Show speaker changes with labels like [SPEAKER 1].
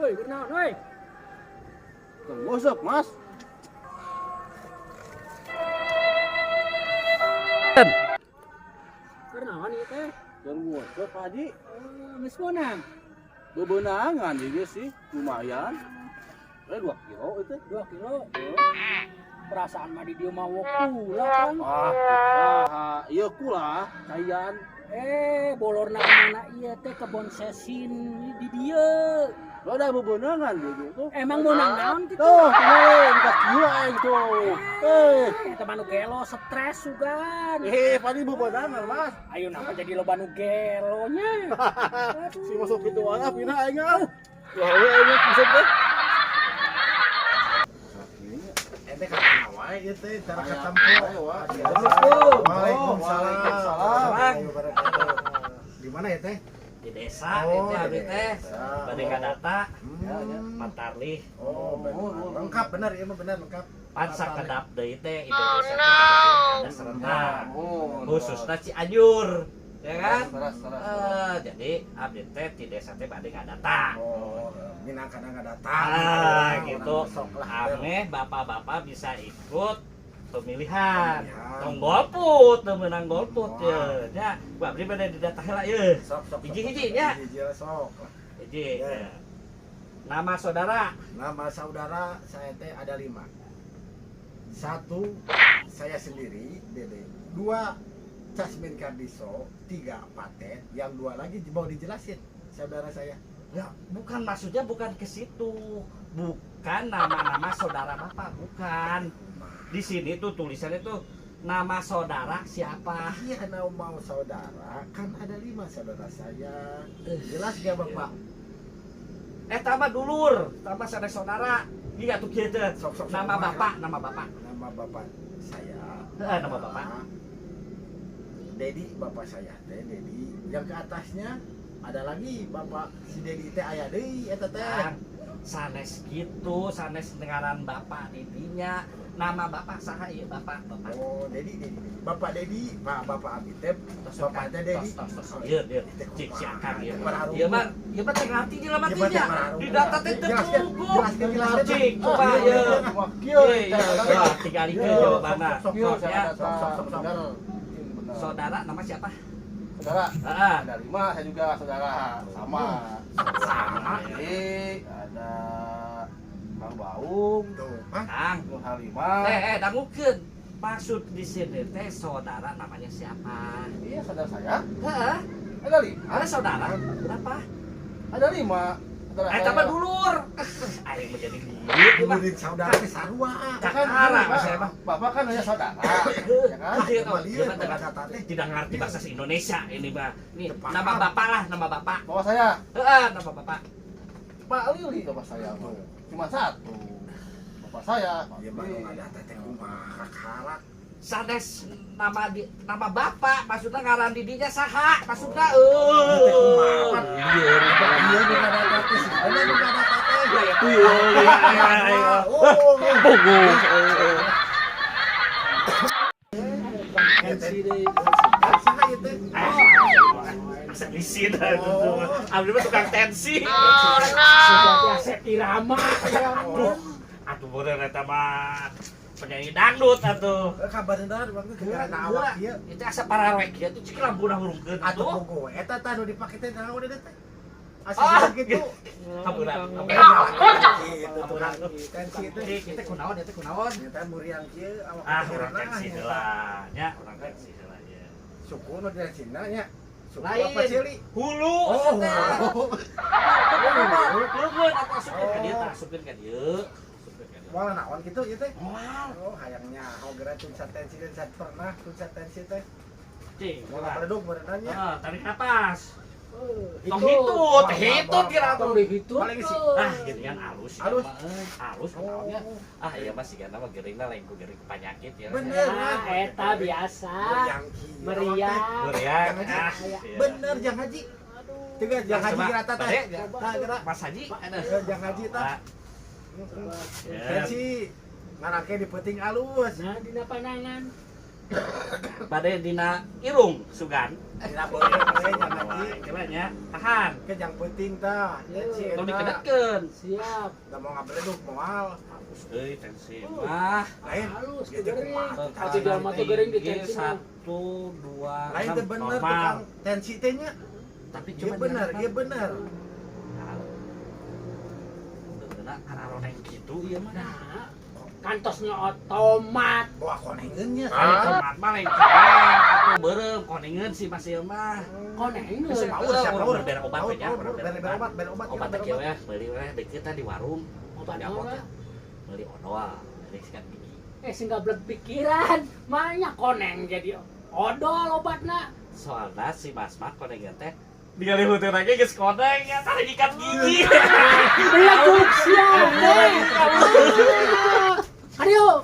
[SPEAKER 1] Woi, kunaon woi?
[SPEAKER 2] Ngosok, Mas.
[SPEAKER 1] Kunaon ieu teh?
[SPEAKER 2] Keur ngosok, Pak Haji.
[SPEAKER 1] Geus meunang.
[SPEAKER 2] Bebenangan juga sih, lumayan. 2 kilo itu.
[SPEAKER 1] 2 kilo. Perasaan mah di dieu mah kula kan.
[SPEAKER 2] Ah, iya kula, caian.
[SPEAKER 1] Bolorna kemana ieu teh kebon sesin di dieu.
[SPEAKER 2] Udah bebenangan gitu tuh.
[SPEAKER 1] Emang meunang naon kitu?
[SPEAKER 2] Tuh, tinggalin ka kieu aing tuh.
[SPEAKER 1] Eta mah nu gelo stres sugan.
[SPEAKER 2] Padi bebenangan, Mas.
[SPEAKER 1] Ayo napa jadi loba nu gelo nya.
[SPEAKER 2] Si masuk kitu wae pindah aing ah. Wah, aing masuk teh.
[SPEAKER 3] Ente ka mana wae ieu teh cara katempo.
[SPEAKER 2] Assalamualaikum.
[SPEAKER 3] Waalaikumsalam. Di mana ya teh?
[SPEAKER 4] Di desa
[SPEAKER 3] Oh,
[SPEAKER 4] itu
[SPEAKER 3] di
[SPEAKER 4] abdi teh.
[SPEAKER 3] desa.
[SPEAKER 4] Bade data Patarlih.
[SPEAKER 3] Oh, benar. Lengkap benar ieu mah benar lengkap.
[SPEAKER 4] Pan sakedap deui teh Indonesia teh ada serentak. Khususna Cianjur, ya kan? Jadi abdi teh di desa teh bade ngadata.
[SPEAKER 3] Oh, minang kadang ngadata.
[SPEAKER 4] Ah, gitu.
[SPEAKER 3] Sok lah.
[SPEAKER 4] Ameh bapak-bapak bisa ikut pemilihan.
[SPEAKER 3] Pemilihan.
[SPEAKER 4] Tong golput, teu meunang golput ya. Nya, ku abdi bade didata heula ye.
[SPEAKER 3] Sok sok.
[SPEAKER 4] Hiji-hiji nya.
[SPEAKER 3] Hiji sok.
[SPEAKER 4] Hiji.
[SPEAKER 3] Ya.
[SPEAKER 4] Nama saudara?
[SPEAKER 3] Nama saudara saya teh ada 5. 1 saya sendiri, Dede. 2 Casmin Kardiso, 3 Paten, yang 2 lagi mau dijelasin saudara saya.
[SPEAKER 4] Ya, bukan maksudnya bukan ke situ. Bukan nama-nama saudara bapak, bukan. Di sini tuh tulisannya tuh nama saudara siapa?
[SPEAKER 3] Iya, nama saudara kan ada 5 saudara saya. Jelas gak bapak?
[SPEAKER 4] Tambah dulur, tambah saudara. Iya tuh gitu.
[SPEAKER 3] Sok, sok, sok.
[SPEAKER 4] Nama bapak, nama bapak.
[SPEAKER 3] Nama bapak saya.
[SPEAKER 4] Nama bapak.
[SPEAKER 3] Dedi, bapak saya teh Dedi. Yang ke atasnya ada lagi bapak si Dedi teh aya deui eta teh.
[SPEAKER 4] Sanes gitu, sanes ngaran bapak didinya. Nama bapak saha ieu bapak, bapak.
[SPEAKER 3] Oh, Dedi, Dedi. Bapak Dedi, Pak Bapak Abi teh, bapak teh Dedi.
[SPEAKER 4] Tos, tos. Ieu, ieu. Cik si Akang ieu. Ieu mah teh ngarti jelema teh nya. Di data teh teu puguh. Cik, coba ieu.
[SPEAKER 2] Kieu.
[SPEAKER 4] Tinggalikeun jawabanna.
[SPEAKER 3] Sok, sok, sok.
[SPEAKER 4] Saudara nama siapa?
[SPEAKER 2] Saudara. Ada 5 saya juga saudara. Sama.
[SPEAKER 4] Sama.
[SPEAKER 2] Jadi ada Kang Baung,
[SPEAKER 3] Tuh, Pak.
[SPEAKER 4] Kang
[SPEAKER 2] Nur Halimah.
[SPEAKER 4] Dangukeun. Maksud di sini teh saudara namanya siapa?
[SPEAKER 2] Iya, saudara saya.
[SPEAKER 4] Heeh.
[SPEAKER 2] Ada 5.
[SPEAKER 4] Ada saudara berapa?
[SPEAKER 2] Ada 5.
[SPEAKER 4] Tambah dulur. Aing menjadi liut mah.
[SPEAKER 3] Dulurin saudara teh sarua.
[SPEAKER 4] Kakara saya mah.
[SPEAKER 2] Bapak kan hanya saudara. Ya kan?
[SPEAKER 4] Tidak ngerti bahasa Indonesia ini mah. Nih, nama bapak lah, nama bapak.
[SPEAKER 2] Bapak saya.
[SPEAKER 4] Heeh, nama bapak.
[SPEAKER 2] Pak Lili bapak saya. Cuma 1. Bapak saya.
[SPEAKER 3] Iya, mah ada teh kumaha kakara.
[SPEAKER 4] Sanes nama di, nama bapak maksudnya ngaran didinya saha maksudnya
[SPEAKER 3] Iya, iya nu data teh, iya nu data teh.
[SPEAKER 4] Iya,
[SPEAKER 3] Puguh.
[SPEAKER 1] Tensi deui.
[SPEAKER 3] Saha ieu teh?
[SPEAKER 4] Asa lisin abdi mah tukang tensi.
[SPEAKER 1] Sudah Asep Irama.
[SPEAKER 4] Atuh bener eta mah penyanyi dangdut atuh.
[SPEAKER 3] Kabar bener waktu gara awak ieu.
[SPEAKER 4] Itu asa pararek ieu tuh cik lampuna hurungkeun
[SPEAKER 3] atuh
[SPEAKER 4] atuh.
[SPEAKER 3] puguh eta tah nu dipake teh naon eta teh? Asa gitu.
[SPEAKER 4] Kaburan.
[SPEAKER 3] Gitu tukang tensi teh.
[SPEAKER 4] Kita kunaon eta kunaon?
[SPEAKER 3] Eta muriang kieu awak
[SPEAKER 4] Ah, urang tensi heula nya, urang tensi heula nya.
[SPEAKER 3] Suku nu tensina nya. Suku
[SPEAKER 4] Lain.
[SPEAKER 3] apa cili?
[SPEAKER 4] Hulu.
[SPEAKER 3] Oh,
[SPEAKER 4] Hulu atuh asupkeun ka dieu tah, asupkeun ka dieu.
[SPEAKER 3] Moal naon kitu ieu teh?
[SPEAKER 4] Moal.
[SPEAKER 3] Oh, hayangnya oh geura tunsa tensi dan sat pernah tunsa tensi teh.
[SPEAKER 4] Cing,
[SPEAKER 3] Moal beledug berenang nya.
[SPEAKER 4] Heeh, tarik napas. Tong
[SPEAKER 1] Hitut.
[SPEAKER 4] hitut, hitut kira
[SPEAKER 1] Tong dihitut.
[SPEAKER 3] Paling sih.
[SPEAKER 4] Ah, geuningan alus.
[SPEAKER 3] Alus.
[SPEAKER 4] Alus kunaonnya. Ah, iya mah sigana mah geuringna lain ku geuring penyakit ya.
[SPEAKER 3] Bener.
[SPEAKER 1] Ah, eta biasa. Meriang.
[SPEAKER 4] Meriang.
[SPEAKER 3] Jangan
[SPEAKER 4] Ah,
[SPEAKER 3] Bener jang haji. Tiga jang haji geura tah teh. Tah geura.
[SPEAKER 4] Mas Haji, aduh.
[SPEAKER 3] Jang haji tah. Tensi ngarake di peuting alus.
[SPEAKER 1] Nah, dina panangan.
[SPEAKER 4] Bade dina irung sugan.
[SPEAKER 3] Dina beureum we nya ngaji.
[SPEAKER 4] Kira nya tahan.
[SPEAKER 3] Ke jang penting tah, tensi
[SPEAKER 4] Tong
[SPEAKER 3] eta.
[SPEAKER 4] dikedetkeun.
[SPEAKER 1] Siap.
[SPEAKER 3] Da mau ngabeleduk moal.
[SPEAKER 4] Halus euy tensi mah.
[SPEAKER 3] Lain
[SPEAKER 1] Halus
[SPEAKER 3] Gitu,
[SPEAKER 1] gering.
[SPEAKER 3] kumaha tuh,
[SPEAKER 1] Atuh jelema teh gering di tensi mah.
[SPEAKER 4] Satu, dua,
[SPEAKER 3] Lain
[SPEAKER 4] enam,
[SPEAKER 3] teh bener
[SPEAKER 4] normal.
[SPEAKER 3] tukang tensi teh nya.
[SPEAKER 4] Tapi
[SPEAKER 3] Iya
[SPEAKER 4] cuma
[SPEAKER 3] bener, iya bener.
[SPEAKER 4] Bener aroneng gitu ieu mah.
[SPEAKER 1] Nah, kantosnya otomat.
[SPEAKER 3] Bawa konengeun nya.
[SPEAKER 4] Kali tomat mah lain koneng atuh beureum konengeun sih Mas ieu mah.
[SPEAKER 1] Konengeun.
[SPEAKER 4] Bisa
[SPEAKER 3] Paur siap paur.
[SPEAKER 4] Bere obat
[SPEAKER 3] Paur,
[SPEAKER 4] we nya,
[SPEAKER 3] paur, bere bere obat, bere obat,
[SPEAKER 4] Obat
[SPEAKER 3] bere
[SPEAKER 4] teh kieu
[SPEAKER 3] obat.
[SPEAKER 4] we, meuli we deukeut teh di warung.
[SPEAKER 1] Obat
[SPEAKER 4] Di
[SPEAKER 1] naon,
[SPEAKER 4] apotek. Meuli odol, meuli sikat gigi.
[SPEAKER 1] Eh sing gablek pikiran, makanya koneng jadi odol obatna.
[SPEAKER 4] Soalna si Mas mah konengeun teh ningali huteu lagi geus koneng ya tadi nyikat gigi.
[SPEAKER 1] Beleguk siap teh. Ayo.